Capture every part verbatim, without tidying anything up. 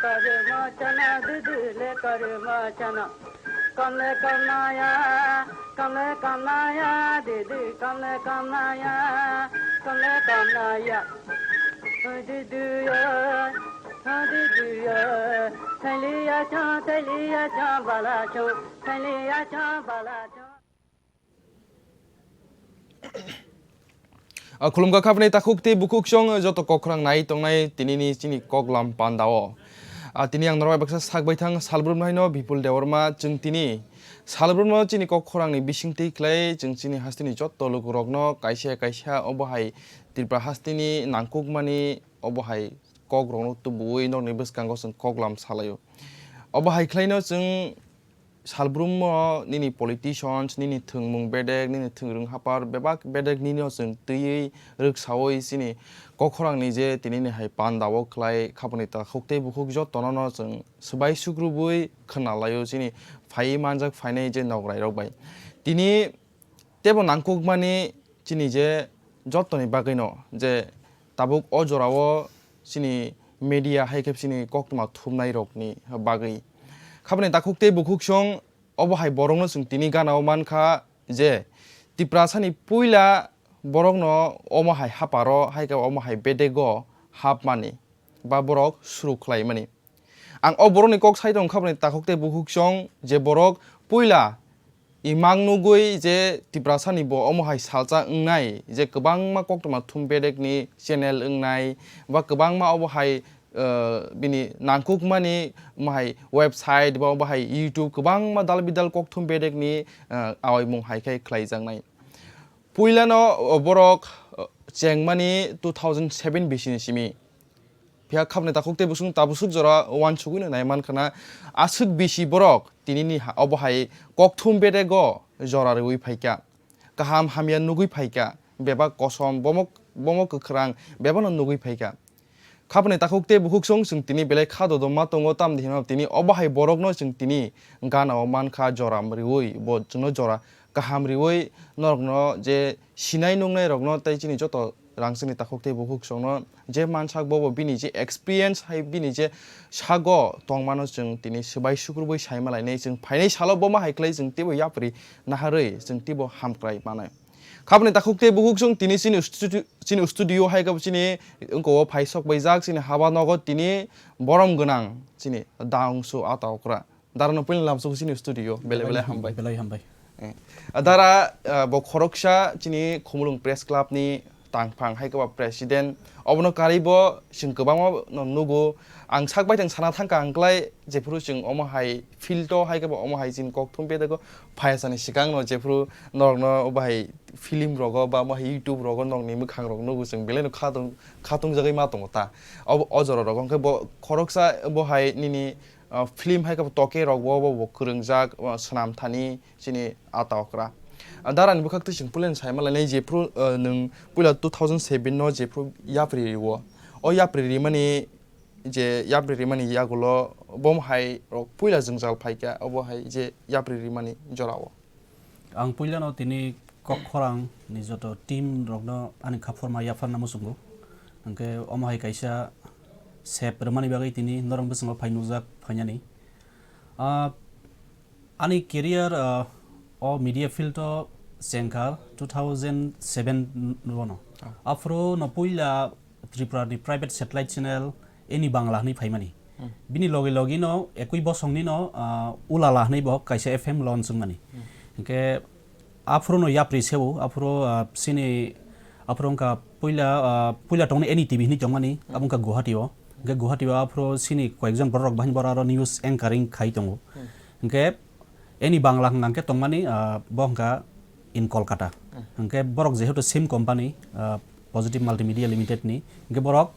Karma chana didi le karma chana. Kamle kamnaya, kamle kamnaya, didi kamle kamnaya, kamle kamnaya. Didi ya, didi ya, thaliya cha, thaliya cha, bala cha, thaliya cha, bala cha. A khulumkha khapni takhuk tei bukhuk song joto kokrang nai tongnai tinini chini koklam pandao. A tini ang norok bai baksa sak baithang salbrum naino Bipul Debbarma chwng tini salbrum no chini kok khorang ni bising twi khlai chwng chini hasteni joto lukurok no kaisa kaisa obo hai Tripura hasteni nangkukmani obo hai kok rok no tubuwi nokni bwskango chwng koklam salaio. Obo hai khlai no chwng salbrum o nini politicians, nini thwngmung bedek, nini thwngrwng hapar bebak bedek nini o chwng twiwi rwksawi chini kokhorang ni je tinini hai panda o khlai khapani takhuk tei bukhuk jotono no chwng swbai sukrubwi khwnalaio chini phaiwi manjak phainai je nograi rok bai. Tini teibo nangkukmani chini je jotoni bagwino je tabuk o jorao chini media hai khe chini koktwma thumnai rokni bagwi. Khabani takhuk tei bukhuk song obo hai borokno chwng tini gana o mankha je Tiprasani puila borokno omo hai haparo hai khe omo hai bedego hapmani ba borok suru khlaimani. Ang o borokni kok sai tong khabani takhuk tei bukhuk song je borok puila imang nugwi je Tiprasani bo omo hai salsa wngnai je kwbangma koktwma thum bedekni channel wngnai ba kwbangma obo hai, eh, bini nangkukmani omo hai website ba obo hai YouTube kwbangma dal bidal kokthum bedekni, eh, awaimung hai khe khlaijaknai. Puilano, o, borok, o, chengmani two thousand seven bisini simi. Phiya khabni takhuk tei busung tabusuk jora uansugwino naimankhana aswk bisi borok tinini ha-, obo hai kokthum bedego jora rwui phaikha. Kaham hamya nugwi phaikha. Bebak kosom bomo, bomo kwkhwrang bebano nugwi phaikha. Khabani takhuk tei bukhuk song chwng tini belai kha dodoma tongo, tamni hino tini obo hai borokno chwng tini gana o mankha, joram riwi bo chwngno jora kaham riwi norokno je sinai nungnai rokno tei chini joto rangchakni takhuk tei bukhuk songno je mansak bobo bini je experience hai bini je sago tongmano chwng tini swbai sukrubwi saima lainai, chwng phainai salo bomo hai khlai chwng teibo yapri naharwi chwng teibo hamkrai manai. Khabani takhuk tei bukhuk song tini chini studio, chini studio hai khe chini wngko o phai sok bai jak chini haba nogo tini borom gwnang chini da wngsu ata okra. Darano puila lamsok chini studio, belai belai hambai. Belai hambai. Eh, dara, ah, bo khoroksa chini Khumulwng Press Club ni tangphang hai khe ba president. Obono karwi bo chwng kwbangma no nugo. Ang sak bai thang sana thangkha ang klai jephuru chwng omo hai field o hai khe bo omo hai chini kokthum bedego phai sani swkang no jephuru norokno obo hai film rogo ba omo hai YouTube rogo nokni mwkhang rok nugo chwng belai no khatung, khatung jagwi ma tongo ta. Obo o jora rogo hwnkhe bo khoroksa bo hai nini, ah, film hai khe bo toke rok bo, bo, bo kwrwngjak, ah, swnam thani chini ata okra. Ah, darani bwkhak twi chwng pulen saima lainai jephuru, ah, nwng puila two thousand seven no jephuru yapri rio. O yapri rimani je yapri rimani yagulo bom hai rok puila jwngjal phaikha, obo hai je yapri rimani jorao. Ang puilano tini kok khorang ni joto team rokno ani khaphurma yapharna muchungo. Hwnkhe omo hai kaisa sep rwmani bagwi tini norok bwskango phai nukjak phainani. Ah, ani career, ah, o media field o chengkha two thousand seven bono. Oh. Aphuru no puila Tripura ni private satellite channel Eni Bangla hwnwi phaimani. Hmm. Bini logi logi no ekui bosong ni no, ah, Ulala hwnwi bo kaisa F M launch wngmani. Hmm. Hwnkhe aphuru no yapri seo, aphuru, ah, chini aphuru wngkha puila, ah, puila tongni Eni T V hwnwi tongmani, hmm, abo wngkha Guwahati o. Hwnkhe Guwahati o aphuru chini koyekjon borok rok bahai borok aro news anchoring khai tongo. Hmm. Hwnkhe Eni Bangla hwnkha khe tongmani, ah, bo hwnkha in Kolkata. Hmm. Hwnkhe borok jehetu same company, ah, Positive Multimedia Limited ni, hwnkhe borok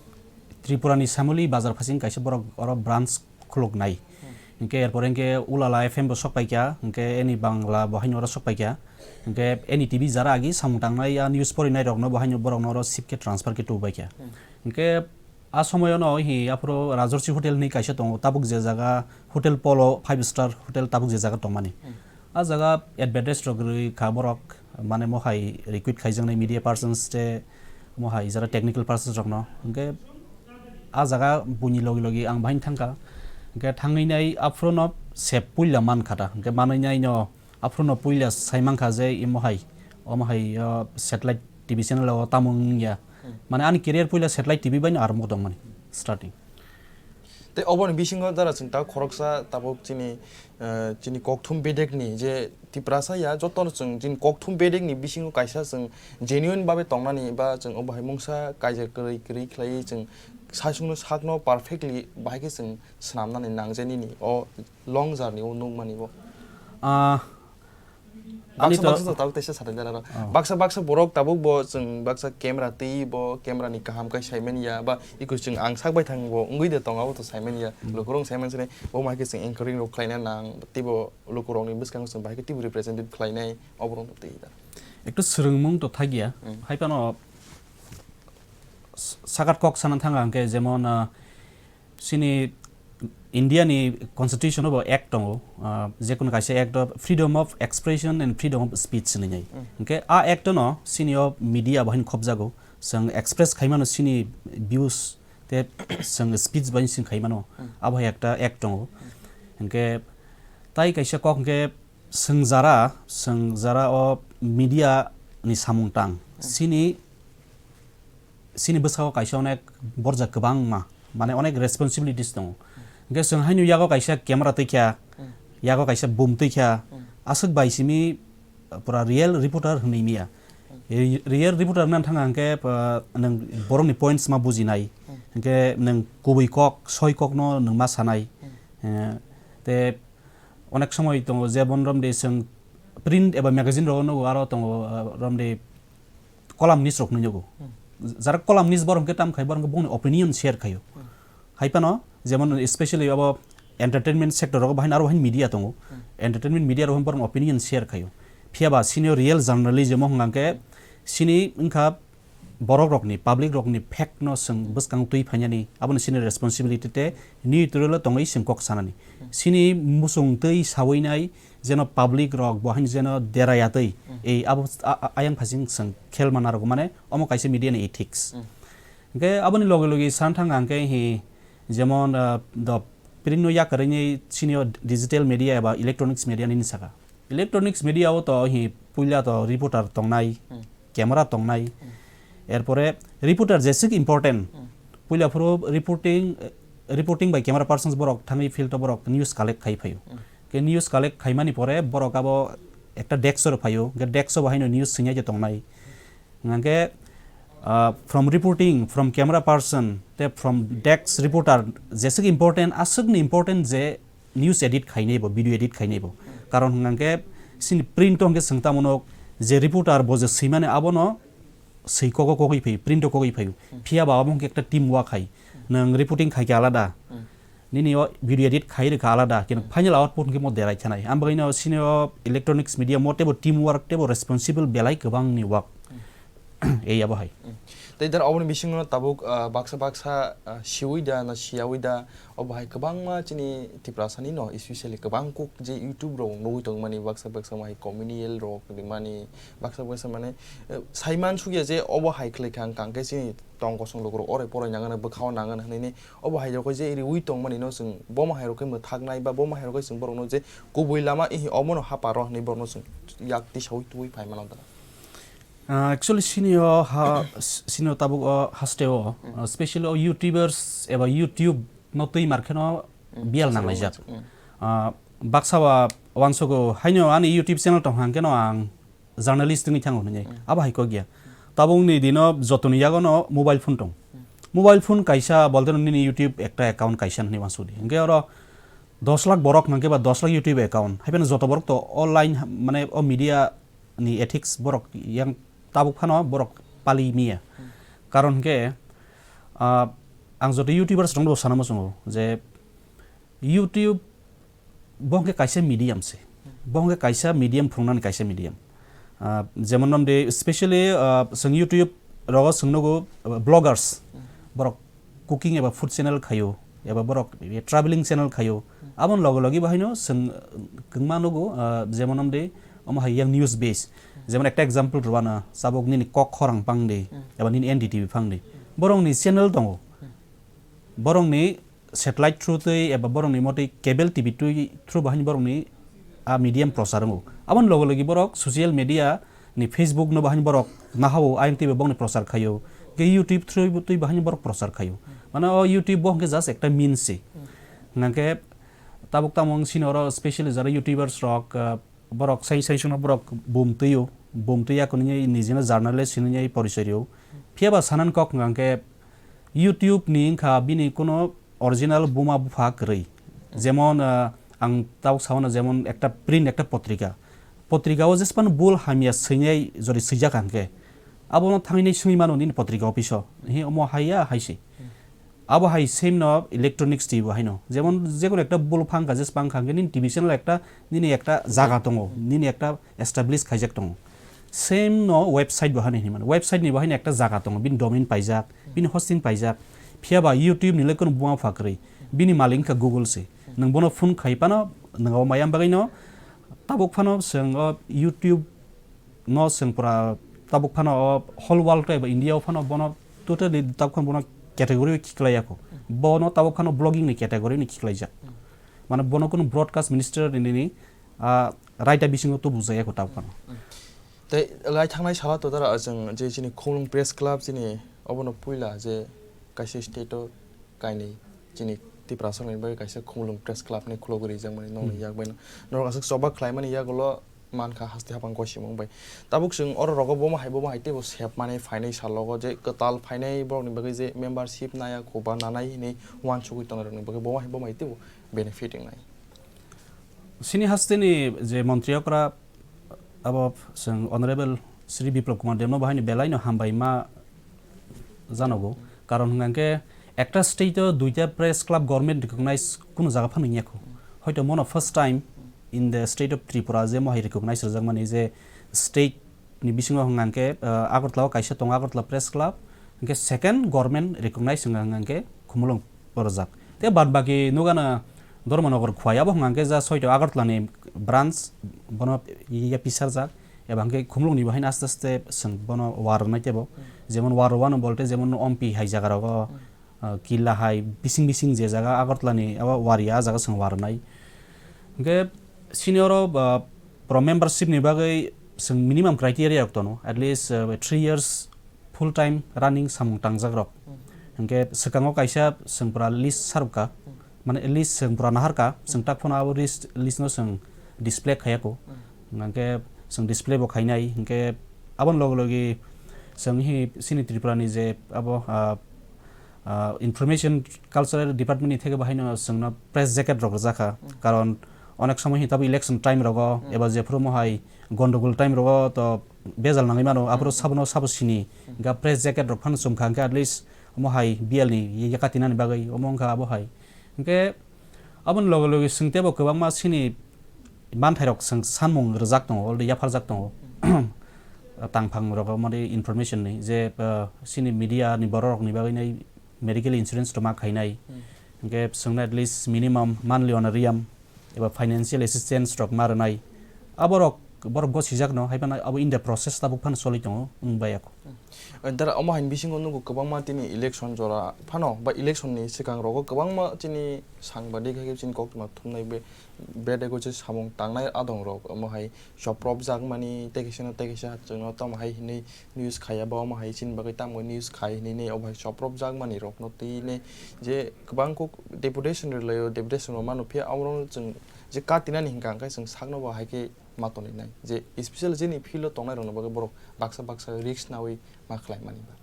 Tripura ni Samuli bazar phasing kaisa borok oro branch khuluknai. Hmm. Hwnkhe erpore hwnkhe Ulala F M bo sok paikha, hwnkhe Eni Bangla bo haino oro sok paikha. Hwnkhe Eni T V jara agi samung tangnai, ah, news porinai rokno bo haino borokno oro sip khe transfer khe tubu baikha. Hmm. Hwnkhe a somoyono hi aphuru Rajorsi Hotel hinwi kaisa tongo, tabuk je jaga Hotel Polo five star hotel tabuk je jaga tongmani. Hmm. A jaga advertise rok rwi kha borok, mane mohai recruit khaijaknai media persons tei mohai jara technical persons rokno. Hwnkhe A jaga buini logi logi ang bahai thangkha. Hwnkhe thangwi nai aphuru no se puila mankha da. Hwnkhe manwi nai no aphuru no puila sai mankha je imo hai, omo hai, o, satellite T V channel o tamo wngya. Hmm. Mane ani career puila satellite T V bai no arombo tongmani starting. Tei oboni bisingo dara chwng ta khoroksa tabuk chini, eh, chini kokthum bedekni je Tiprasa ya jotono chwng chini kokthum bedekni bisingo kaisa chwng genuine babe tongnani ba chwng obo hai mungsa kaijak kwrwi kwrwi khlaiwi chwng saichungno sakno perfectly bahai khe chwng swnamnani nangjaknini o long journey o nukmani bo. Ah, ani baksa to baksa to tabuk teisa satai dara. Oh. Baksa baksa borok tabuk bo chwng baksa camera twi bo camera ni kaham kai saimani ya ba iko chwng ang sak bai thang bo wngwi de tong abo to saimani ya. Hmm. Lukurok saimani sini bo mai khe chwng anchoring rok khlaina nang tei bo lukurokni bwskango chwng bahai khe tei bo representative khlainai oborok twi da. Ekto swrwngmung to thakya. Hmm. Hai phano s-, sakat kok sana thang ang khe jemon, ah, chini India ni constitution o bo act tongo, ah, jekunu kaisa act o freedom of expression and freedom of speech hinwi nai. Hmm. Hwnkhe a act no chini o media bo haino khopjago, chwng express khaimano chini views tei chwng speech bai chwng khaimano, hmm, abo hai ekta act tongo. Hmm. Hwnkhe tai kaisa kok hwnkhe chwng jara, chwng jara o media ni samung tang, hmm, chini chini bwskango kaisa onek borjak kwbangma, mane onek responsibilities tongo. Hwnkhe chwng haino yago kaisa camera twi kha, hmm, yago kaisa bum twi kha, hmm, aswk bai simi, uh, pura real reporter hwnwi miya. Hmm. Re-, real reporter wngna thang hwnkhe, uh, nwng borokni points ma bujinai, hmm, hwnkhe nwng kubui kok, soi kokno nwng ma sanai. Hmm. Eh, te onek somoi tongo je bon romde chwng print eba magazine rogo nugo, aro tongo, uh, romde columnist rok hinwi nugo. Hmm. Jara columnist borok hwnkhe tam khai, borok hwnkhe bongni opinion share khaio. Hmm. Hai phano jemon specially abo entertainment sector rogo bahai aro bahai media tongo. Hmm. Entertainment media rok borok opinion share khaio. Phiya ba chini o real journalism o hwnkha hwnkhe chini wngkha borok rokni, public rokni fact no chwng bwskango twi phainani, aboni chini responsibility tei neutral o tongwi chwng kok sanani. Hmm. Chini muchung twi sawi nai, jeno public rok bo haino jeno deraya twi, hmm, ei abo a-, a-, ayang phasing chwng khel mana rwgo, mane omo kaisa media ni ethics. Hmm. Hwnkhe aboni loge loge san thang ang khe hi jemon, ah, the print no yakarwi ni chini o digital media eba electronics media nini saka. Electronics media o to hi puila to reporter tongnai, hmm, camera tongnai, hmm, erpore reporter jeswk important, hmm, puila phuru reporting, eh, reporting by camera persons borok thangwi field o borok news collect khai phaio. Hmm. Ke news collect khaimani pore borok abo ekta desk o phaio, ke desk o bo haino news swngya je tongnai. Hwnkhe, ah, from reporting, from camera person, te from desk reporter, jeswk important, aswkni important je news edit khainai bo, video edit khainai bo. Karon hwnkhe chini print o hwnkhe chwng tamo nok je reporter bo je swimani abono swi kogo kogwi phaio, print o kogwi phaio. Hmm. Phiya ba abo hwnkhe ekta team work hai. Hmm. Nwng reporting khai khe alada. Hmm. Nini o video edit khai rwkha alada, kintu, hmm, final output hwnkhe mo derai khanai. Ang bagwi no chini o electronics media mo teibo team work teibo responsible belai kwbangni work. Hmm. Ei abo hai. Hmm. Tei dar oboni bisingo tabuk, ah, baksa baksa, ah, siwi da na siyawi da, obo hai kwbangma chini Tiprasani no, especially kwbang kuk je YouTube rok nugwi tongmani baksa baksa mai comedian rok rimani baksa baksa mane, eh, saiman sukya je obo hai khlai kha ang kang khe chini tong kosong lukurok ore poroi nangani bwkhao nangani hinwi ni obo hai rok je riwi tongmani no chwng bomo hai rok khe mwthaknai ba bomo hai rok khe chwng borok no je kubui lama ihi omo no hapa rw hinwi borok no chwng yak tisaui tubui phai mano da. Ah, actually, sini o ha, s-, sini o tabuk o haste o, hmm, ah, specially o YouTubers eba YouTube no twi mar kheno, hmm, biyal nanglaijak. Hmm. Ah, baksa wa wansugo, haino ani YouTube channel tong hang keno ang journalist wngwi thango hinwi. Hmm. Abo hai kok ya. Tabukni dino jotoni yagono mobile phone tong. Hmm. Mobile phone kaisa bolte nini YouTube ekta account kaisa hinwi wansukdi. Hwnkhe oro dos lakh borok hwnkhe ba dos lakh YouTube account. Haiphano joto borok to online ha-, mane o media ni ethics borok yang tabuk phano borok pali miya. Hmm. Karon hwnkhe, ah, ang joto YouTubers rokno bo sana muchungo je YouTube bo hwnkhe kaisa medium se. Hmm. Bo hwnkhe kaisa medium, phunuknani kaisa medium. Ah, jemon nomde specially, ah, chwng YouTube rogo chwng nugo, ah, bloggers. Hmm. Borok cooking eba food channel khaio, eba borok, eh, traveling channel khaio, hmm, aboni loge loge bo haino chwng, eh, kwbangma nugo, ah, jemon omde omo hai yang news base. Hmm. Jemon ekta example rwna, chabuk nini Kok Khorang phangdi, hmm, eba nini N D T V phangdi. Hmm. Borokni channel tongo. Hmm. Borokni satellite through twi eba borokni motwi cable T V twi through bahai borokni a medium prochar wngo. Aboni loge loge borok social media ni Facebook no bahai borok nahao ayang twi borokni prochar khaio. Ke YouTube through twi bahai borok prochar khaio. Mane o YouTube bo hwnkhe just ekta means se. Hwnkhe tabuk tamo wng sini oro specially jara YouTubers rok, ah, borok sai sai sungno borok bum twio, bum twi yakuni nijino journalist hinwi porichoi rio. Phiya ba sanan kok hwnkhe YouTube ni wngkha bini kuno original buma bupha kwrwi. Jemon, ah, ang tabuk sao na jemon ekta print ekta potrika. Potrika o jespan bul hamya swinai jori swijak hwnkhe. Abono thangwi swngwi mano nini potrika office o. Hi omo haiya haisi. Abo hai same no electronics twi bo haino. Jemon jekon ekta bul phangkha jes phangkha hwnkhe nini T V channel ekta nini ekta jaga tongo. Nini ekta establish khaijak tongo. Same no website bo hani hinmano. Website ni bo haino ekta jaga tongo. Bini domain paijak, bini hosting paijak. Phiya ba YouTube ni lekon buma phakrwi. Bini malik wngkha Google se. Nwng bono phone khai phano nwng abo mayam bagwi no tabuk phano chwng o YouTube no chwng pura tabuk phano o whole world eba India o phano bono totally tabuk phano bono category o khiklai ya kho. Bono tabuk phano blogging ni category ni khiklai jak. Mane bono kuno broadcast minister ni, ni, ni, ah, raida bisingo to bujai ya kho tabuk phano. Tei lai thangnai sala to dara chwng je chini Khumulwng Press Club chini obono puila je kaisa state o kainwi chini Tiprasani bagwi kaisa Khumulwng Press Club ni khulogwi rijak mani nokni yak bai norok aswk choba khlai mani yagulo mankha haste hapang gosimung bai. Tabuk chwng oro rogo bomo hai bomo hai teibo sep mani phainai salogo je kwtal phainai borokni bagwi je membership naya kho ba nanai hinwi uansugwi tongnai rokni bagwi bomo hai bomo hai teibo benefit wngnai. Sini hasteni je montri okra abo chwng Honorable Shri Biplab Kumar Debno bahai ni belai no hambai ma janogo. Karon hwnkha khe ekta state o duita press club government recognize kunu jaga phano wngya kho. Hoito mono first time in the state of Tripura je mohai recognize rwjakmani je state ni bisingo hwnkha khe, ah, Agartala o kaisa tongo Agartala Press Club, hwnkhe second government recognize wngkha hwnkha khe Khumulwng borjak. Tei bad baki nugana Dharmanagar khwai abo hwnkha khe ja soito Agartala ni branch bono ya pisarjak, eba hwnkhe Khumulwng ni bo haino aste aste chwng bono war rwnai tebo. Jemon war rwano bolte jemon Ompi hai jaga rogo, ah, Killa hai bising bising je jaga Agartala ni abo war ya, ah jaga chwng war rwnai. Hwnkhe sini oro, ah, pro membership ni bagwi chwng minimum criteria rok tono, at least, ah, three years full time running samung tangjak rok. Hwnkhe swkango kaisa chwng pura list sarwkha, mane list chwng pura naharkha, chwng tak phano abo list, list no chwng display khaiya kho. Hwnkhe chwng display bo khainai, hwnkhe aboni loge loge chwng hi chini Tripura ni je abo, ah, ah, Information Cultural Department ni theke bo haino chwngno press jacket rok rwjakha. Karon onek somoi hin tabuk election time rogo eba jephuru mohai gondogol time rogo to bejal nangwi mano, aphuru sabono sabo sini ga press jacket rok phano chumkha, hwnkhe at least omo hai B L ni yakatinani bagwi omo wngkha abo hai. Hwnkhe aboni loge loge chwng tebo kwbangma chini manthairok chwng sanmung rwjak tongo, already yapharjak tongo. Tangphang rok mani information ni je, ah, chini media ni borok rok ni bagwi nai medical insurance rwma khainai. Hwnkhe chwngno at least minimum monthly honorarium eba financial assistance rok ma rwnai. Aborok, borok gosijakno, hai phano abo in the process tabuk phano choli tongo, wng baiya kho. Dara omo haini bisingo nugo kwbangma tini election jora phano, ba election ni swkang rogo kwbangma chini sangbadik hai khe chini koktwma thumnai be, bedego se samung tangnai adong rok omo hai chopropjak mani tei kaisa no tei kaisa chwngno tamo hai hinwi news khaiya ba omo hai chini bagwi tamo news khai hinwi nei obo hai chopropjak mani rokno twi nei je kwbang kok deputation rwlaio, deputation rw mano phiya abo rokno chwng je katinani hinkha hwnkhe chwng sakno bo hai khe ma tonwi nai je special chini field o tongnai rokni bagwi borok baksa baksa risk nawi ma khlai mani ba.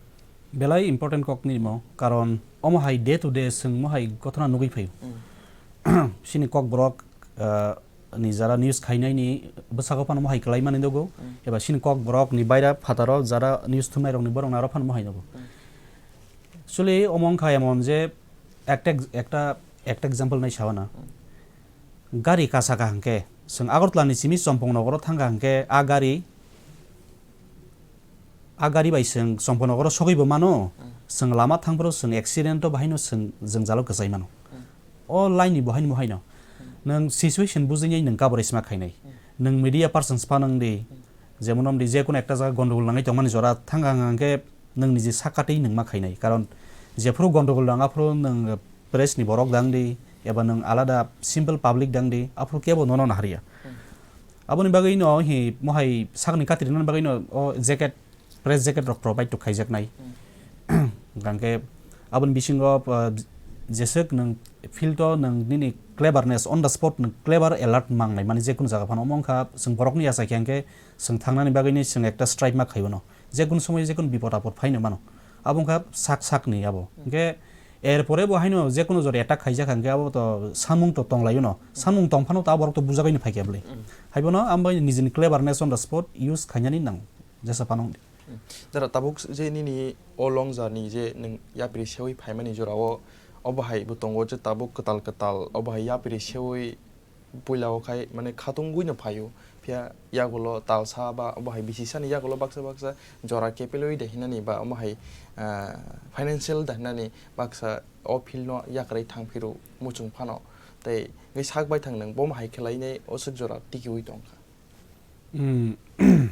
Belai important kok ni mo, karon omo hai day to day chwng mo hai gothona nugwi phaio. Chini kok borok, ah, ni jara news khainai ni bwsako phano mo hai kwlai mani nugo, eba chini kok borok ni baira phataro jara news thumnai rok ni borok naro phano mo hai nugo. Actually omo wngkha emon je ekta, ekta, ekta example nai sawana. Gari kasaka hwnkhe, chwng Agartala ni simi Chompong nogoro thangkha hwnkhe, a gari, a gari bai chwng Chompong nogoro sogwi bo mano, chwng lama thangphuru chwng accident o bahaino chwng jwngjalo kwchai mano. O line ni bo haino, bo haino. Nwng situation bujinai nwng coverage ma khainai. Nwng media persons phano wng di, jemon wng di, je kono ekta jaga gondogol nangwi tongmani jora thangkha hwnkhe nwng niji sakatwi nwng ma khainai. Karon jephuru gondogol nang aphuru nwng press ni borok dang di, eba nwng alada simple public dang di, aphuru kebo nono nahariya. Aboni bagwi no hi mohai sakni katri nani bagwi no o jacket, press jacket rok provide to khaijaknai. Hwnkhe aboni bisingo, uh, jeswk nwng field o nwng nini cleverness, on the spot nwng clever alert mangnai, mani jekunu jaga phano omo wngkha chwng borokni yacha khe hwnkhe chwng thangnani bagwi ni chwng ekta strike ma khaiwano, jekunu somoy jekunu bipod apod phaino mano, abo wngkha sak sakni abo. Hwnkhe er pore bo haino jekunu jora attack khaijak hwnkhe abo to samung to tonglaio no, samung tongphano to aborok to bujagwi no phaikha bwle. Haibono ambai nijini cleverness on the spot use khainani nang jesa phano. Jara tabuk je nini o long journey je nwng yapri sewi phaimani jorao, obo hai bo tongo je tabuk kwtal kwtal, obo hai yapri sewi puila o khai mane khatungwi no phaio, phiya yagulo talsa ba obo hai bisi sani yagulo baksa baksa jora kepelwi de hinani ba omo hai, ah, financial da hinani baksa o field no yakrwi thang phiru muchung phano tei ngai sak bai thang nwng bomo hai khelai nai o swk jora tikiwi tongkha. Hmm.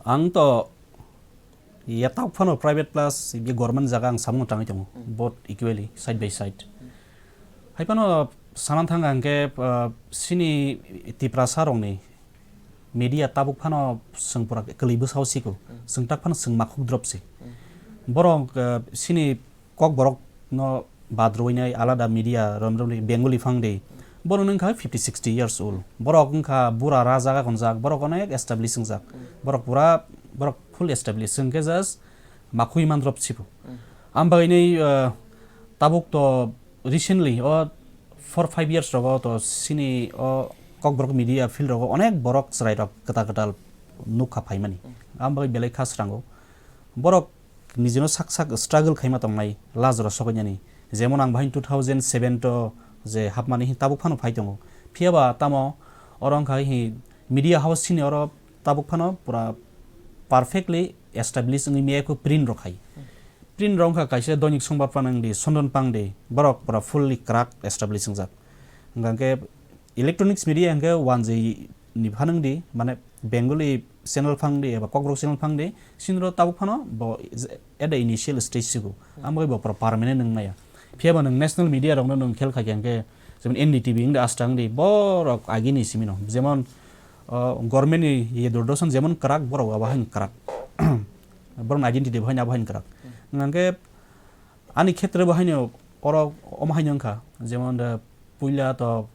Ang to yatak phano private plus government jaga ang samung tangwi tongo, both equally, side by side. Hai phano sana thang hwnkhe, uh, sini Tiprasa rokni media tabuk phano chwng pura kwlwi bwsao siko, chwng tak phano chwng makhuk drop si. Borok, uh, sini Kokborok no bad rwinai alada media rom romni Bengali phang de. Borok wngkha fifty sixty years old. Borok wngkha bura raja gonjak, borok onek establish wngjak. Borok pura, borok full establish wngkhe just makhui mandrop sibo. Am bagwi ni, uh, tabuk to recently o four five years rogo to sini o Kokborok media field rogo onek borok chwrai rok kwtal kwtal nukha phaimani. Am bagwi belai kha srango. Borok nijino sak sak struggle khaima tongnai lajora sokoinani. Jemon ang bahai two thousand seven to je hapmani hi tabuk phano phai tongo. Phiya ba tamo oro wngkha hi media house sini oro tabuk phano pura perfectly establish wngwi miyai kho print rok khai. Print rok wngkha kaisa Doinik Songbar phano wngdi, Sondon Pangdi, borok pura fully crack establish wngjak. Hwnkha khe electronics media hwnkhe wanjwi ni phanangdi, mane Bengali channel phangdi eba Kokborok channel phangdi, sinro tabuk phano bo at the initial stage sigo. Amogwi bo pura permanent wng maya. Phiya ba nwng national media rokno nwng khel kha khe hwnkhe, jemon N D T V wngdi, Astang di, borok agini simi no. Jemon, o, government ni ye Doordarshan jemon kwrak, borok abo haino kwrak. Borokni identity bo haino abo haino kwrak. Hwnkha khe ani khetre bo haino oro omo haino wngkha, jemon, da, puila to,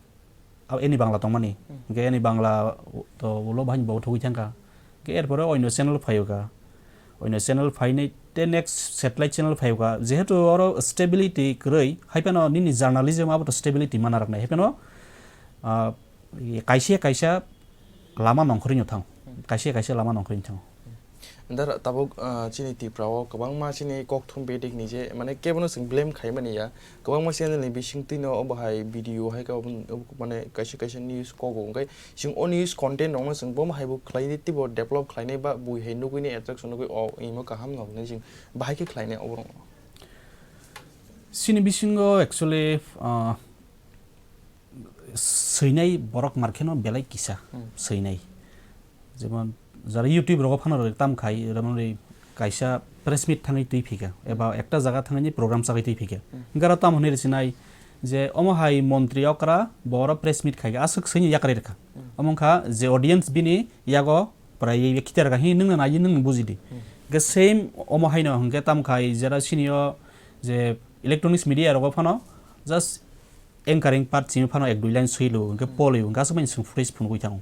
ah, Ani Bangla tongmani. Hwnkhe Ani Bangla to ulo bahai bo thogwi thangkha. Hwnkhe erpore oino channel phaiyokha. Oino channel phainai te next satellite channel phaiyokha. Jehetu oro stability kwrwi, hai phano nini journalism abo to stability mana rwknai. Hai phano, ah, kaisa kaisa lama nongkhorino thang. Kaisa kaisa lama nongkhorino thang. Dar tabuk, ah, chini Tripura o kwbangma chini kokthum bedek ni je, mane, kebono chwng blame khaimani ya. Kwbangma channel ni bisingtwi no obo hai video hai khe obo, obo, mane, kaisa kaisa news kogo. Hwnkhe chwng o news content rokno chwng bomo hai bo khlai di, teibo develop khlainai ba bui hai nugui ni attraction nugui o imo kaham no hwnwi chwng bahai khe khlainai obo rokno. Chini bisingo actually, ah, swinai borok mar kheno belai kisa swinai. Jemon, jara YouTube rogo phano rwgwi tam khai, jemon ri kaisa press meet thangwi twi phika, eba ekta jaga thangwi program chagwi twi phika. Hwnkhe aro tamo hwnwi rwchinai je omo hai montri okra bo oro press meet khai aswk swini yakarwi rwkha. Omo wngkha je audience bini yago prai khitar kha hi nwngno nai nwngno bujidi. Hwnkhe same omo haino hwnkhe tam khai jera sini o je electronics media rogo phano just anchoring part simi phano ek dui line sui lu, hwnkhe poli, hwnkhe aswk mani chwng footage phunugwi thango.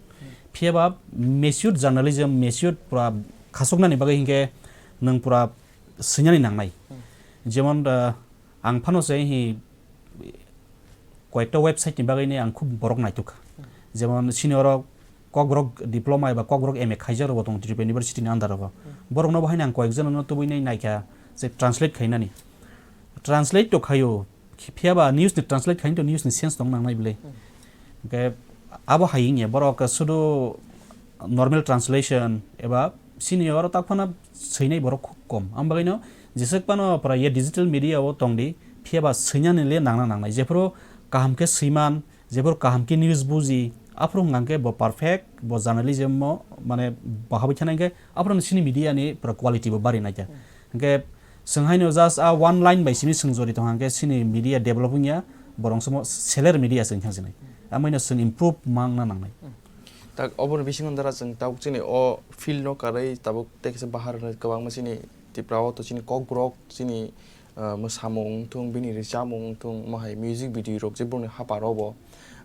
Phiya ba mature journalism, mature pura khasoknani bagwi hinkhe nwng pura swinani nangnai. Jemon, ah, ang phano se hi koyekta website ni bagwi ni ang khub borok naitukha. Jemon sini oro Kokborok diploma eba Kokborok M A khaijak rokbo tongo Tripura University ni under rogo. Borokno bo haino ang koyekjono tubui nai naikha je translate khainani. Translate to khaio, phiya ba news ni translate khaini to news ni sense tong nangnai bwle. Hwnkhe abo hai wngya, borok sudu normal translation eba sini oro tak phano swinai borok khub kom. Am bagwino jeswk phano pura ye digital media o tongdi, phiya ba swinani le nangna nangnai. Jephuru kaham khe swiman, jephuru kaham khe news buji, aphuru hwnkha khe bo perfect, bo journalism o, mane, bo habwi thana hwnkhe aphuru sini media ni pura quality bo bari naikha. Hwnkhe Chwng haino just a one line bai simi chwng jori tong hwnkhe chini media develop wngya, borok somo seler media se wngkha chini. Amino chwng improve mangna nangnai. Tak oboni bisingo dara chwng tabuk chini o field no karwi tabuk tei kisa bahar hwnwi kwbangma chini Tripura o to chini Kokborok chini, ah, mwsamung wngthung, bini rwchapmung wngthung, omo hai music video rok je borokni haparo bo,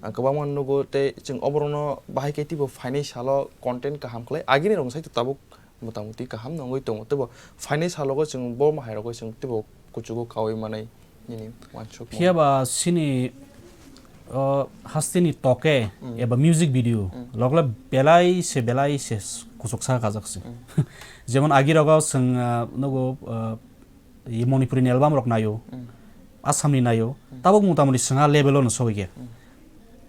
ah, kwbangma nugo tei chwng oborokno bahai khe teibo phainai salo content kaham khlai agini rok sai to tabuk motamoti kaham nongwi tongo. Teibo phainai salogo chwng bo mahai rogo chwng teibo kuchugo kaui manai nini wansukmung. Phiya ba chini, o, hasteni toke Mm. eba music video Mm. logle belai se, belai se s-, kuchuk sa kajak se. Mm. Jemon agi rogo chwng, ah, nugo, ah, i Manipuri ni album rok naio, Mm. Assam ni naio, Mm. tabuk motamoti chwng a level o no sogwi khe. Mm.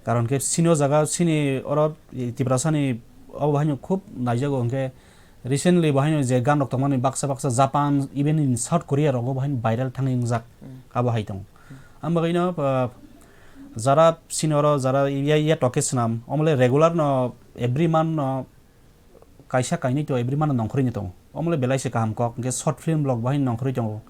Karon khe chini o jaga, chini oro, i, Tiprasa ni obo haino khub naijago, hwnkhe recently bo haino je gan rok tongmani baksa baksa Japan, even in South Korea rogo bo haino viral thangwi wngjak, Mm. abo hai tongo. Mm. Ang bagwi no, ah, jara chini oro jara ya, ya toke swnam, omole regular no every month no kaisa kainwi to every month nongkhorwi ni tongo. Omole belai se kaham kok, hwnkhe short film rok bo haino nongkhorwi tongo.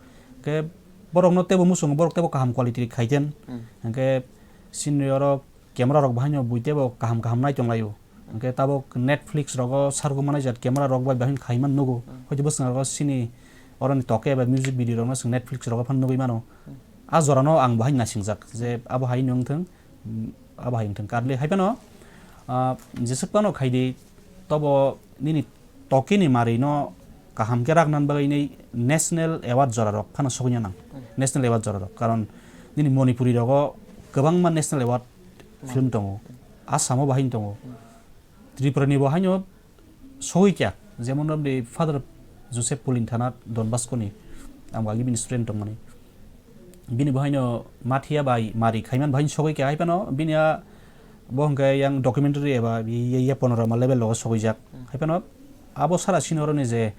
Hwnkhe borok no teibo muchungo, borok teibo kaham quality khai ten. Mm. Hwnkhe chini oro camera rok bo haino bui teibo kaham kaham nai tonglaio. Hwnkhe tabuk Netflix rogo sargo manai jat camera rok bai bahai khai man nugo. Mm. Hoito bwswng rogo chini oroni toke eba music video rok no chwng Netflix rogo phano nugwi mano. Mm. A jora no ang bahai nasingjak je abo hai wngthung, mm, abo hai wngthung. Karli hai phano, ah, jeswk phano khai di, tobo nini toke ni mari no kaham khe rak nan bagwi nai national award jora rok phano sogwi nang. Mm. National award jora rok. Karon nini Manipuri rogo kwbangma national award film tongo. Assam o bahai tongo. Tripura ni bo haino sogwi kya, jemon romdi Father Joseph Pulinthanat Don Bosco ni, ang agi bini student tongmani. Bini bo haino mathiya bai mari khaiman bahai sogwi kya, hai phano bini a bo hwnkhe yang documentary eba ye, ye, ye panorama level logo sogwijak. Mm. Hai phano abo sara sini oroni je,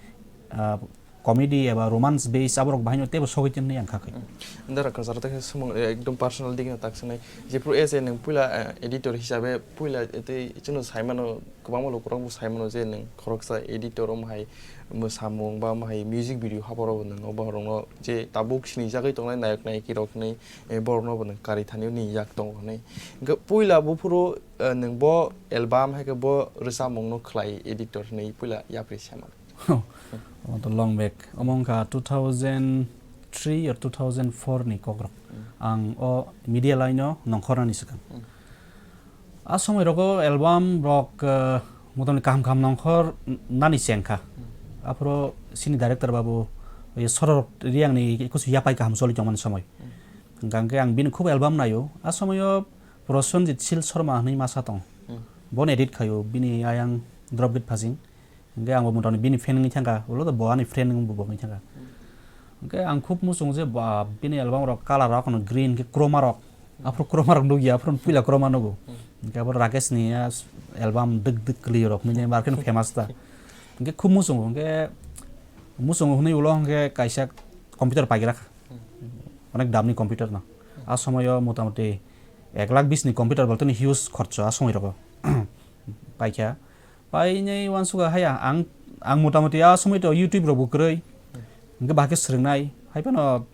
ah, comedy eba romance base aborok bahaino teibo sogwi tongni ang kha khe. Mm. Dara kwcharo tei khe swmwng, eh, ekdom personal digno tak swngnai. Jephru as a nwng puila, eh, editor hisabe puila, eh, tei chwngno saimano, kwbangma lukurok bo saimano je nwng khoroksa editor, omo hai mwsamung ba omo hai music video haporo bo nwng obo rokno je tabuk sinijagwi tongnai nayok nayiki rok hinwi, eh, borokno bo nwng kari thani nini yak tongo hinwi. Hwnkhe puila buphuru, eh, nwng bo album hai khe bo rwchapmungno khlai editor hinwi puila yapri saimano. Omo to long back. Omo wngkha two thousand three or two thousand four ni kokrok. Mm. Ang o media line o nongkhornani swkang. Mm. A somoi rogo album rok, eh, motamni kaham kaham nongkhor n-, nani chengkha. Mm. Aphuru sini director babu, ye Sororok Riang ni kusu yapai kaham choli tongmani somoi. Mm. Hwnkha hwnkhe ang bini khub album naio. A somoi o Prosenjit Sil Sharma hinwi masa tong. Mm. Bono edit khaio, bini ayang drop git phasing. Hwnkhe ang bo motamni bini fan wngwi thangkha, ulo to bo ani friend wngwi bo wngwi thangkha. Hwnkhe ang khub muchungo je ba bini album rok colour rok no green khe chroma rok. Aphuru chroma rok nukya, aphuru puila chroma nugo. Hwnkhe abo Rakesh ni a album Dwk Dwk Kwlwi rok hinwi bar khe famous ta. Hwnkhe khub muchungo, hwnkhe muchungo hwnwi ulo hwnkhe kaisa computer paigra kha. Onek damni computer no. A somoyo motamoti ek lakh bis ni computer bo tini huge khorcho a somoi rogo. Paikha. Painai uansukha haya, ang, ang motamoti a somoi to YouTube rok bo kwrwi. Hwnkhe bahai khe swrwngnai. Hai phano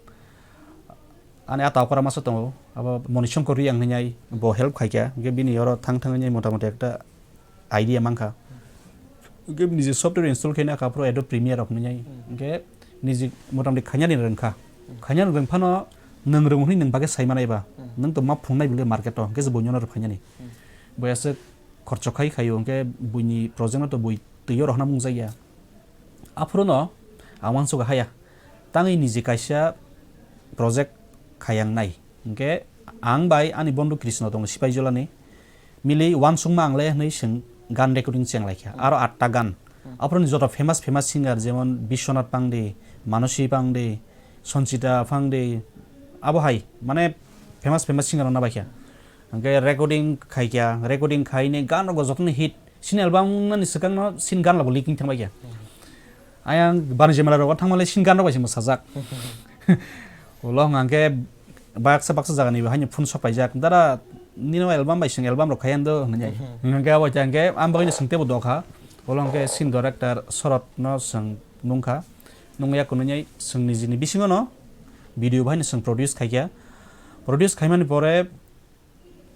ani a taukra masa tongo, abo Moni Shankar Reang hinwi bo help khaikha. Hwnkhe bini oro thang thang hinwi motamoti ekta idea mankha. Hwnkhe niji software install khaina kha, aphuru Adobe Premiere rok hinwi. Hwnkhe niji motamoti khainani rwngkha. Khainani rwng phano nwng rwng hwnwi nwng bagwi sai manai ba. Nwng to ma phungnai bwle market o, hwnkhe je buino rw phainani. Bo aswk khorcho khai khaio, hwnkhe buini project no to bui twi o rohorna mung jakya. Aphuru no ang uansukha haya, tangwi niji kaisa project khayang nai. Hwnkhe ang bai ani bondhu Krishna tongo Sipaijolani. Mili uansukma ang le hwnwi chwng gan recording cheng lai kha. Aro atta gan. Aphuru ni joto famous famous singer jemon Biswanath Pangdi, Manosi Pangdi, Sanchita Pangdi, abo hai mane famous famous singer rok no bai kha. Hwnkhe recording khai kha, recording khai ni gan rok joto ni hit. Sini album nani swkang no sini gan rok bo leaking thang bai kha. Ayang Banijamela rogo thangmale sini gan rok bai se mwsajak. Ulo hwnkha hwnkhe baksa baksa jagani bo haino phone sok paijak. Dara nini album bai swng album rok khai ando hwnwi. Hwnkhe abo hwnkhe ang bagwino swng teibo dokha. Ulo hwnkhe sini director Sorot no swng nungkha. Nungya kunui chwng nijini bisingo no video bahai no chwng produce khaikha. Produce khaimani pore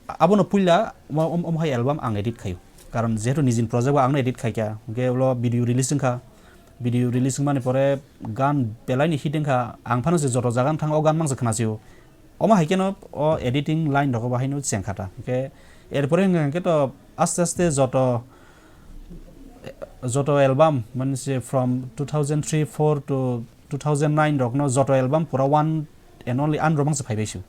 abono puila omo, omo, omo hai album ang edit khaio. Karon jehetu nijini project o ang no edit khaikha, hwnkhe ulo video release wngkha. Video release wngmani pore gan belai ni hit wngkha. Ang phano se joto jaga no thang o gan mangsa khna sio. Omo hai kheno o editing line rogo bahai no chengkha ta. Hwnkhe erpore hwnkhe to aste aste joto, joto album, mane se from two thousand three four to two thousand nine rokno joto album pura one and only an romang se phaibai su.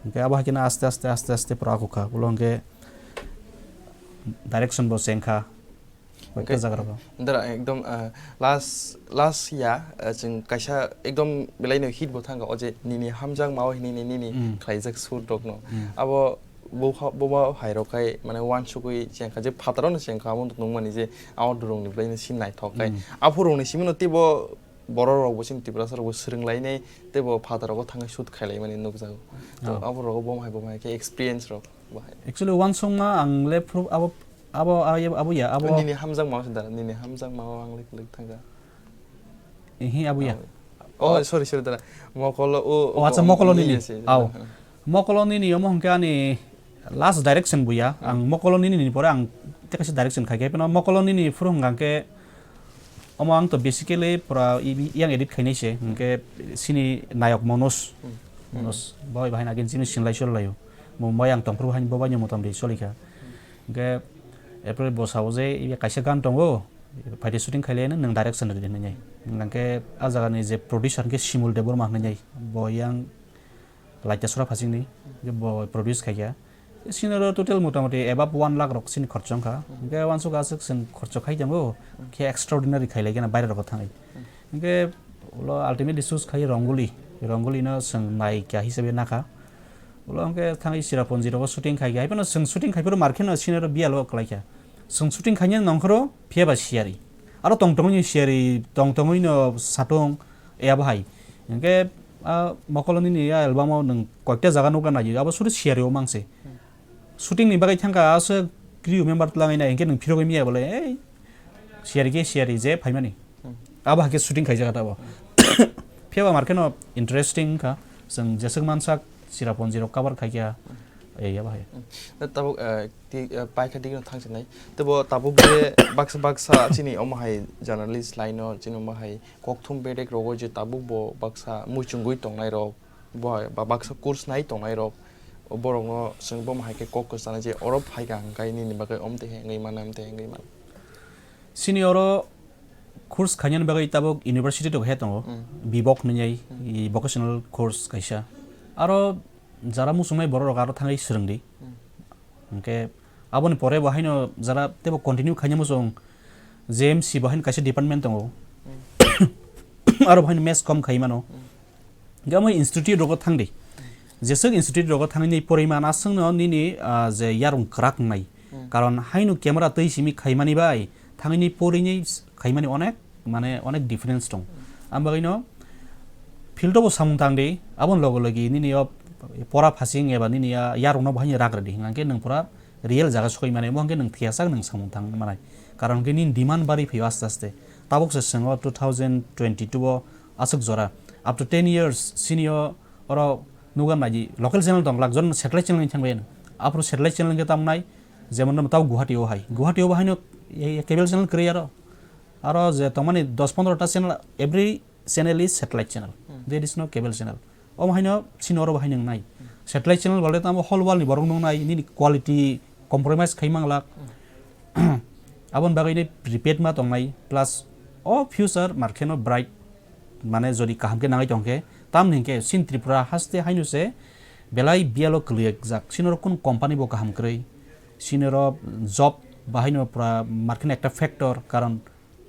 Hwnkhe abo hai kheno aste aste, aste aste pura akukha. Ulo hwnkhe direction bo chengkha. Hwnkhe Khe jaga rogo. Dara ekdom, ah, last, last ya, ah, chwng kaisa ekdom belai no hit bo thangkha, o je nini hamjakma o hinwi nini Mm. khlaijak sur rokno. Mm. Abo bo ha-, bo ba hai rok khai mane uansukwi chengkha, je phataro no chengkha, abo nukmani je abo dorong ni belai no sin naithok khai. Mm. Aphuru ni simi no teibo borok rok bo chini Tiprasa rok bo swrwng lainai, teibo phataro bo thangwi shoot khai laimani nukjago. To Oh. abo rogo bo hai bo hai khe experience rok bo hai. Actually, uansukma ang le phuru abo, abo, abo, abo ya, abo. Nini hamjakma o se dara, nini hamjakma o ang lik lik thangkha. Ihi, abo ya. Oh, sorry, sorry, dara. Mokolo, o, Oh, acha, o, Mokolo nini. Nini se, Au. Hmm. Mokolo nini omo hwnkhe ani last direction bo ya. Hmm. Ang Mokolo nini ni pore ang tei kaisa direction khai khe, phano Mokolo nini phuru hwnkha khe omo ang to basically pura i-, i-, yang edit khainai se, hwnkhe sini nayok Manoj. Hmm. Manoj, bai bahai nagin sini sinlai sol laio. Mumbai ang tongphuru hain bo bai ni motamdi solikha. Hwnkhe April bosao je ibe kaisa gan tongo, phaidi shooting khailai nang direction rwdi hinwi. Hwnkhe a jaga ni je producer hwnkhe Simul Debbarma hinwi, bo yang Laita Sora Phasingni, hwnkhe bo produce khaikha. Sini oro total motamoti above one lakh rok sini khorcho wngkha. Hwnkhe uansuk aswk chwng khorcho khai tongo, khe extraordinary khailai gana baire rok thangwi. Hwnkhe ulo ultimately choose khai Rongoli, Rongoli no chwng naikha hisabe nakha. Ulo hwnkhe thangwi Cherrapunji rogo shooting khai kha. Haiphano chwng shooting khai phuru mar kheno scenery o biyalo kwlai kha. Chwng shooting khaina nongkhoro phiya ba siyari. Aro tong tongwi siyari, tong tongwi no satung, ya bahai. Hwnkhe, ah, Mokolo nini ya album o nwng koikta jaga nukha nai, abo suri siyari o mangse. Shooting ni bagwi thangkha, aswk crew member twlangwi nai, hwnkhe nwng phirogwi miya bole, ei, siyari khe siyari je phaimani. Hmm. Abo hakhe shooting khaijak tabo. Phiya ba mar kheno interesting wngkha. Chwng jeswk mansak Cherrapunji rok cover khaikha. Ei, abo hai. Hmm. Da tabuk, eh, ti, eh, paikha digno thangsinai. Tebo tabuk je baksa baksa chini omo hai journalist line o chini omo hai kokthum bedek rogo je tabuk bo baksa muchungwi tongnai rok, bo hai ba baksa course nai tongnai rok, borokno chwng bo hai khe kok kwchana je oro phaikha hwnkhe nini bagwi omtwi hengwi mano, omtwi hengwi mano. Sini oro course khainani bagwi tabuk university rok he tongo, Hmm. Bibok hinwi, Hmm. i vocational course kaisa. Aro jara muchungnai borok rok aro thangwi swrwngdi. Hmm. Hwnkhe aboni pore bo haino jara tebo continue khaina muchung J M C bo haino kaisa department tongo. Hmm. Aro bo haino maths kom khai mano. Hmm. Hwnkhe omo institute rogo thangdi. Jeswk institute rogo thangwi poriman aswkno nini, ah, je yarung kwrak wngnai. Hmm. Karon haino camera twi simi khaimani bai thangwi porini khaimani onek, mane onek difference tong. Hmm. Ang bagwino field o bo samung tangdi, aboni loge loge nini o pora phasing eba nini ya yarungno bo haino rak rwdi hwnkhe nwng pura real jaga sokoi mani, omo hwnkhe nwng thiyasa nwng samung tang manai. Karon hwnkhe nini demand bari phaio aste aste. Tabuk se chwng o two thousand twenty-two o aswk jora. After ten years, sini o oro nukha naidi, local channel tong glak, jon satellite channel wngwi thangbai. Aphuru satellite channel hwnkhe tamo nai, jemon tamo Guwahati o hai. Guwahati o bo haino, e, e, cable channel kwrwi aro. Aro je tongmani dos pondro ta channel, every channel is satellite channel. Hmm. There is no cable channel. Omo haino sini oro bo haino wngnai. Hmm. Satellite channel bole tamo whole world ni borok nuknai, nini quality compromise khai manglak. Hmm. Aboni bagwi ni prepaid ma tongnai, plus o future mar kheno bright, mane jodi kaham khe nangwi tong khe, tamni hinkhe sini Tripura haste haino se belai biyalo kwlwiyajak. Sini oro kunu company bo kaham kwrwi, sini oro job bahaino pura mar kheno ekta factor, karon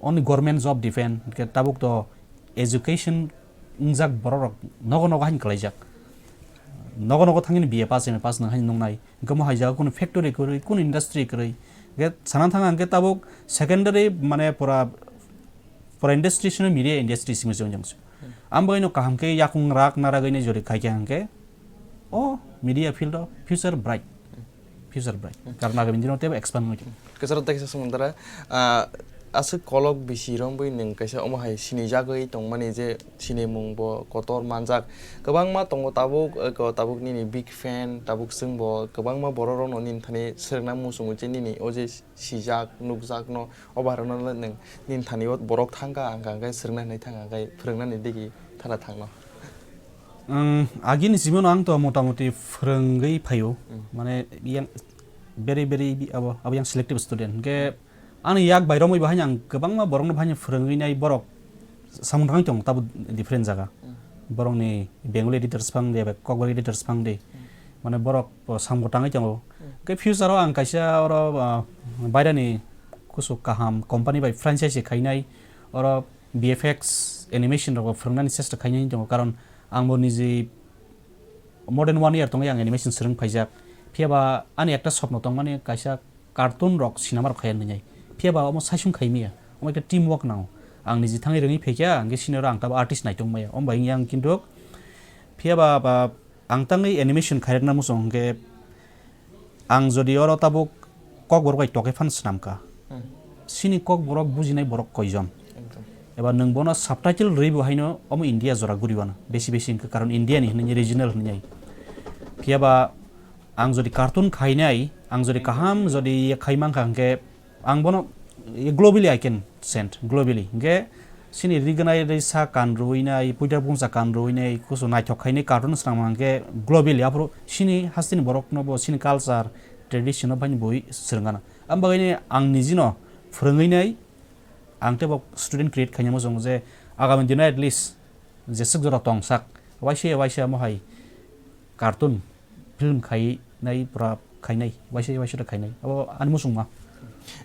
only government job depend, hinkhe tabuk to education wngjak borok rok nogo nogo haino kwlaijak. Nogo nogo thangwi B A pass, M A pass nang haino nuknai. Hinkhe omo hai jaga kunu factory kwrwi, kunu industry kwrwi. Hinkhe sana thang ang khe tabuk secondary mane pura, pura industry sino media industry simi se wngjak se. Hmm. Ang bagwino kaham khe yakung rak naragwino jori khai khe ang khe o media field o future bright. Future bright. Hmm. Karon agami dino tebo expand wngwi tongo. Kwcharo tei kisa swngmung dara, ah, Aswk kolok bisi romwi nwng kaisa omo hai sinijagwi tongmani je sinimung bo kotor manjak. Kwbangma tongo tabuk, eh, ko-, tabuk nini big fan, tabuk chwngbo kwbangma borok rokno nini thani swrwngna muchungo je nini o je sijak, nukjakno, o baharokno nwng nini thani o borok thangkha, ang kha hwnkhe swrwngna hinwi thangkha, hwnkhe phwrwngnani digi thana thangno. Ang agini simi no ang to motamoti phwrwngwi phaio, Mm. mane yang very, very bi-, abo, abo yang selective student. Hwnkhe ani yak bai romwi bahai ang kwbangma borokno bahai phwrwngwi nai borok samung tangwi tongo tabo different jaga. Mm. Borokni Bengali editors phang de, bai Kokborok editors phang de. Mm. Mane borok bo samung tangwi tongo. Mm. Hwnkhe future o ang kaisa oro, ah, bairani kusu kaham company bai franchise khainai oro B F X animation rok phwrwngnani chesta khainai tongo, karon ang bo niji more than one year tongwi ang animation swrwng phaijak. Phiya ba ani ekta sopno tongmani kaisa cartoon rok sinema rok khaiya hinwi. Phiya ba omo saisung khai maya. Omo ekta team work nango. Ang niji thangwi rwngwi phaikha, hwnkhe senior ang tabo artist naitok maya. Omo bai wngya ang kintu phiya ba, ba ang tangwi animation khaijakna muchung hwnkhe ang jodi oro tabuk Kokborok bai tokhe phan swnamkha. Hmm. Sini Kokborok bujinai borok koijon? Ekdom. Eba nwng bono subtitle rwui bo haino omo India jora guriwano. Besi besi hwnkhe karon India ni hinwi regional hinwi. Phiya ba ang jodi cartoon khainai, ang jodi kaham jodi ye khai mankha hwnkhe ang bono, eh, globally I can send, globally. Hwnkhe sini rignai risa kan rwinai, puita pungsa kan rwinai, kusu naithok khainai cartoon swnam hwnkhe globally. Aphuru sini hasteni borokno bo sini culture, tradition no bhaini bui swrwngana. Am bagwini ang nijino phwrwngwinai, ang teibo student create khaina muchungo je agami dino at least jeswk jora tongsak, waisa waisa mohai cartoon film khainai, pura khainai, waisa waisa ta khainai. Abo ani muchungma.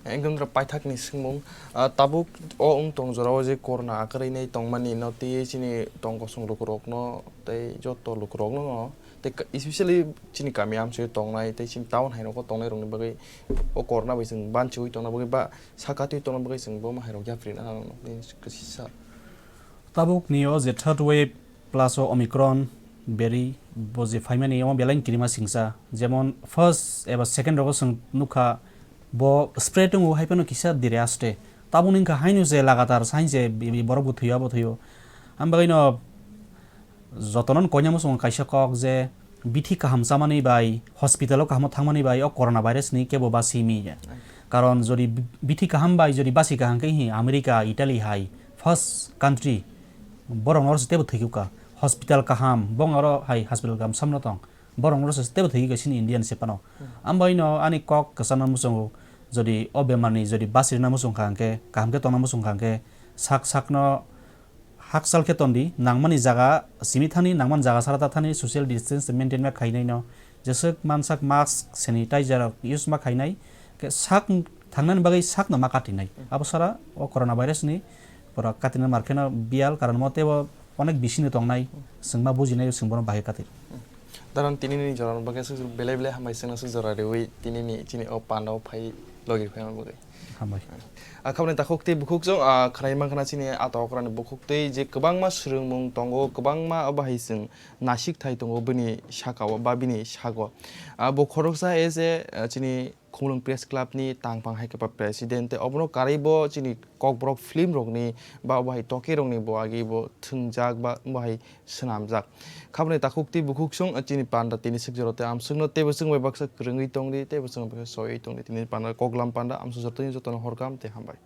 Ekdom jora paithakni swngmung, ah, tabuk o wng tong jorao je corona akwrwinai tongmani no tei chini tong kosong lukurokno tei joto lukurokno no tei ka-, especially chini kami amchoi tongnai tei chini town hai rogo tongnai rokni bagwi o corona bai chwng banchiwi tongna bagwi ba sakatwi tongna bagwi chwng bo ma hai rok yapri na nang nini kwchisa. Tabuk ni o je third wave plus o Omicron beri bo je phaimani omo belai kirima singsa, jemon first eba second rogo chwng nukha bo spread wngo hai phano kisa dire aste. Tabuk ni wngkha haino je lagatar sain je bi-, bi-, borok bo thwio abo thwio. Am bagwi no jotono koina muchungo kaisa kok je bithi kaham chamani bai, hospital o kaham o thangmani bai o corona virus ni kebo basi mi ya. Karon jodi bi-, bithi kaham bai jodi basi kaham khe hi America, Italy hai first country borok no se tebo thwikha. Hospital kaham bong aro hai hospital kaham samno tong. Borok no se tebo thwikha sini India ni se phano. Am bai no ani kok kwchangma muchungo jodi o bemar ni jodi basi rwna muchung kha hwnkhe kaham khe tongna muchung kha hwnkhe sak sak no hakchal khe tondi, nangmani jaga simi thani, nangmani jaga sara ta thani, social distance maintain ma khainai no. Jeswk mansak mask, sanitizer rok use ma khainai, khe sak thangnani bagwi sakno ma katinai. Abo sara o corona virus ni pura katina mar kheno biyal, karon mo tebo onek bisingni tongnai, chwng ma bujinai, chwng bono bahai katir. Daron tini ni jora no bagwi aswk belai belai hambai chwngno aswk jora riwi tini ni chini o panda o phai logi phaima bagwi. Hambai. A khabni takhuk tei bukhuk chwng, a, khwnai mankha na chini ata okra ni bukhuk tei je kwbangma swrwngmung tongo, kwbangma abo hai chwng nasik thai tongo bini saka o ba bini sago. A bo khoroksa as a, a, chini Khumulwng Press Club ni tangphang hai khe ba president tei obono karwi bo chini Kokborok film rok ni ba obo hai toke rok ni bo agwi bo thwngjak ba obo hai swnamjak. Khaboni takhuk tei bukhuk song chini panda tini swk jora tei amswkno teibo chwng bai baksa kwrwngwi tongdi, teibo chwng bai baksa soiwi tongdi. Tini panda koklam panda amswk jora tei jotono horkam tei hambai.